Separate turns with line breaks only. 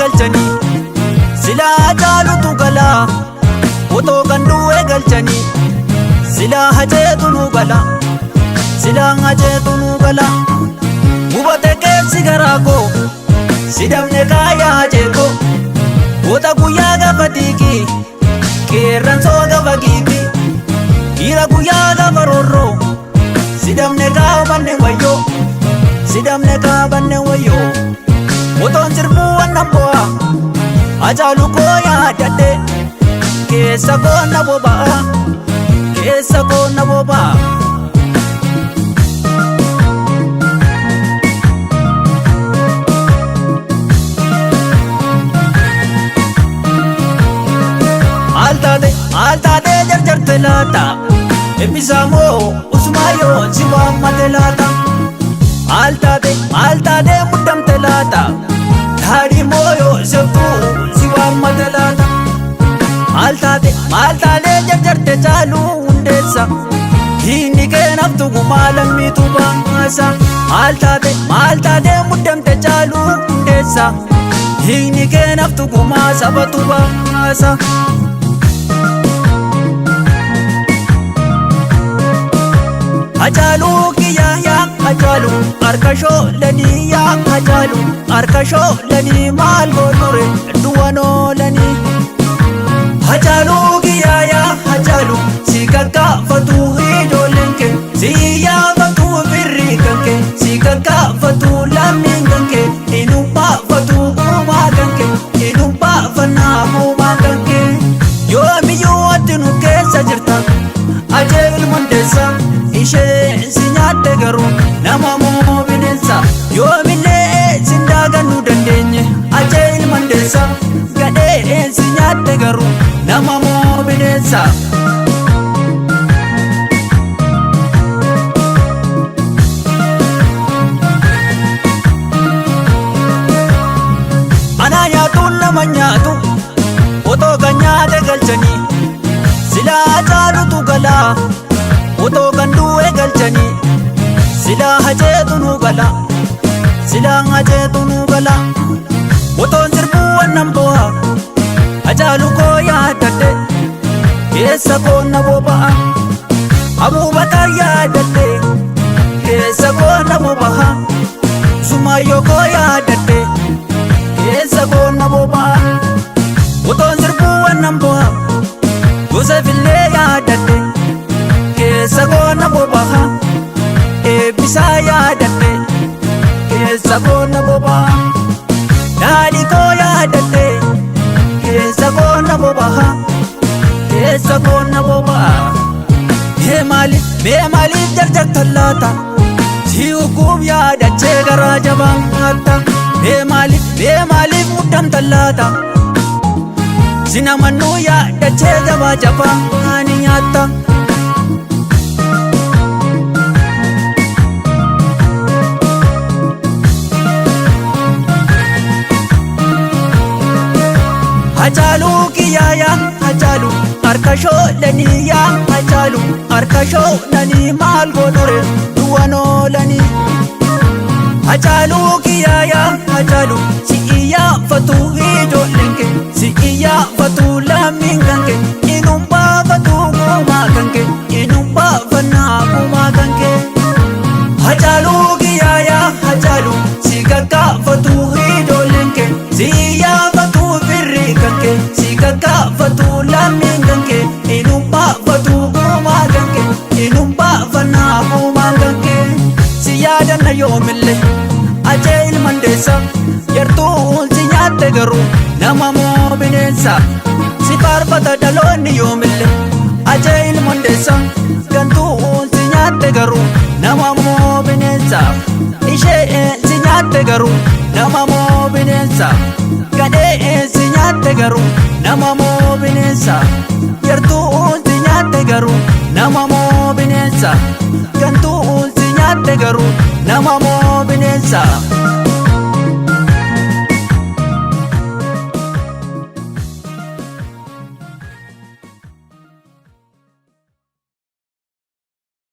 galchanii silaa Hacaalutu galaa otoo kan du'e galchanii silaa Haceetu nu gala silaa Haceetu nu gala gubate keessi garaa koo sidamne kaayaa Haceekoo goota guyyaa gaafa diigii qeerransoo gaafa giigii dhiira guyyaa gaafa roorroo sidamne kaabanne wayyoo sidamne kaabanne wayyoo otoon sirbuu wannan bo'a Hacaalu koo yaadadhe keessa koo na boba'a keessa koo na boba'a. Maal taate maal taate jarjarte laata Eebbisaa moo Usmaayyoo si waammate laata Maal taate maal taate muddamte laata Daadhii moo Yooseftuu si waammate laata Maal taate maal taate jarjarte Caaluu Hundeessa Diinni kee naftu gumaa lammiitu baasa Maal taate maal taate muddamte Caaluu Hundeessa Diinni kee naftu gumaa sabatu baasa. Hacaaluu kiyyaa yaa Hacaaluu harka shoolanii yaa Hacaaluu harka shoolanii maal goonure du'an oolanii. Hacaaluu kiyyaa yaa Hacaaluu si kakkaafatu ijoolleen kee si iyyaafatu firri kan kee si kakkaafatu lammiin kan kee inuu baafatu gumaa kan kee inuu baafannaa gumaa kan kee. Yoomiyyuu ati nu keessa jirta Hacee ilma Hundeessa ishee si nyaatte garuu nama moo bineensa yoomillee sin daagannuu dandeenye Hacee ilma Hundeessa gadhee si nyaatte garuu nama moo bineensa. Anaa nyaatuun nama nyaatu otoo kan nyaate galchanii silaa Hacaalutu galaa otoo kan du'e galchanii silaa Haceetu nu gala silaa Haceetu nu gala otoon sirbuu wannan bo'a Hacaalu koo yaadadhe keessa koo na boba'a Abuubakar yaadadhe keessa koo na boba'a Sumaayyoo koo yaadadhe keessa koo na boba'a otoon sirbuu wannan bo'a Yoosefillee yaadadhe keessa koo na boba'a Eebbisaa yaadadhe keessa koo na boba'a Daadhii koo yaadadhe keessa koo na boba'a keessa koo na boba'a Mee maaliif mee maaliif jarjartan laata Si hukuuf yaadachee garaa jabaatta Mee maaliif mee maaliif muddamtan laata Si namannuu yaadachee jabaa jabaa ni nyaatta. Hacaaluu kiyyaa yaa Hacaaluu harka shoolanii yaa Hacaaluu harka shoolanii maal godhure du'an oolanii. Hacaaluu kiyyaa yaa Hacaaluu si iyyaafatu ijoolleen kee si iyyaafatu lammiin kan kee inuu baafatu gumaa kan kee inuu baafannaa gumaa kan kee. Hacaaluu kiyyaa yaa Hacaaluu si kakkaafatu ijoolleen kee si iyyaafatu firri kan kee si kakkaafatu lammiin kan kee inuu baafatu gumaa kan kee inuu baafannaa gumaa kan kee. Si yaadanna yoomillee Hacee ilma Hundeessa yartuun si nyaatte garuu nama moo bineensa si faarfata dhaloonni yoomillee Hacee ilma Hundeessa gantuun si nyaatte garuu nama moo bineensa ishee si nyaatte garuu nama moo bineensa gadhee si nyaatte garuu nama moo bineensa yartuun si nyaatte garuu nama moo bineensa gantuun si nyaatte garuu nama moo bineensa.